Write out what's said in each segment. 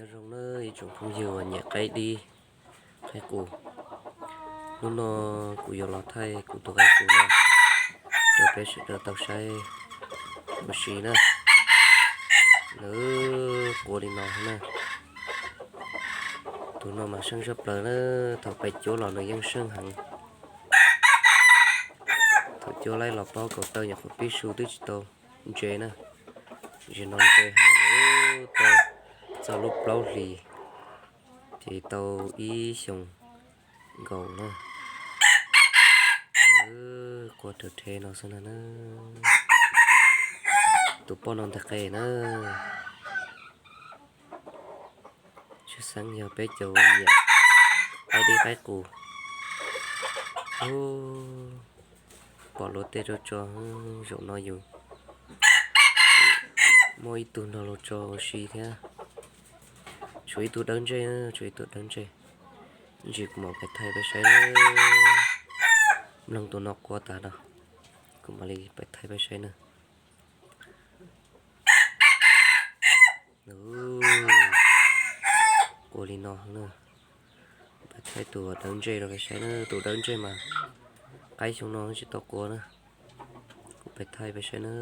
Zoo na ib tsoom phooj ywg uas nyiam qaib dib, qaib qus, hnub no kuv yuav los thaij kuv tus qaib qus no rau peb sawv daws tau saib ua si na. Nws qua li no na. Tus no mas seej zaj plaws na, thaum peb cuab los nws yeej seej heev. Thaum cuab laib los paub kaum tawm nyuam qhuav pib su twb tsis tau ntse na. Zaum no ntse heev, tau txog lub plaub hlis ces tau ib xyoos nkaus na. Qua raws rhe no xwb na. Tus poj no ntag qe na. Tshwj xeeb yog peb cov nyiam qaib dib qaib qus. Pom luag tej rau tso, zaum no yus muaj ib tug nrog luag tso ua si thiab. Tshuav ib tug dawb ntsej, tshuav ib tug dawb ntsej. Ntsis kuv mam pais thaij peb saib. Mloog tus no qua tas no, kuv mam li pais thaij peb saib na. Qua li no na. Pais thaij tus dawb ntsej rau peb saib na, tus dawb ntsej mas qaib xyoo no tsis tau qua na. Kuv pais thaij peb saib na.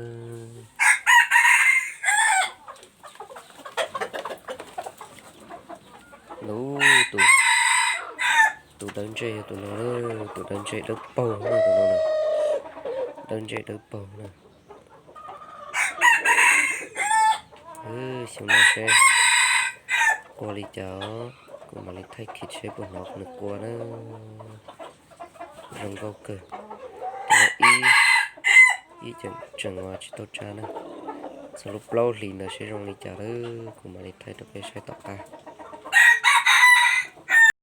Lub tus, tus dawb ntsej yog tus no, tus dawb ntsej dawb paug na, tus no na, dawb ntsej dawb paug na. Xyoo no seb qua li cas, kuv mam li thaij kiag seb puas hnov nws qua na. Zoo nkauj kawg. Ib, ib tseem tseem uas tsis tau tsa na. Txog lub plaub hlis ntawd seb zoo li cas lawm kuv mam li thaij rau peb saib tom qab.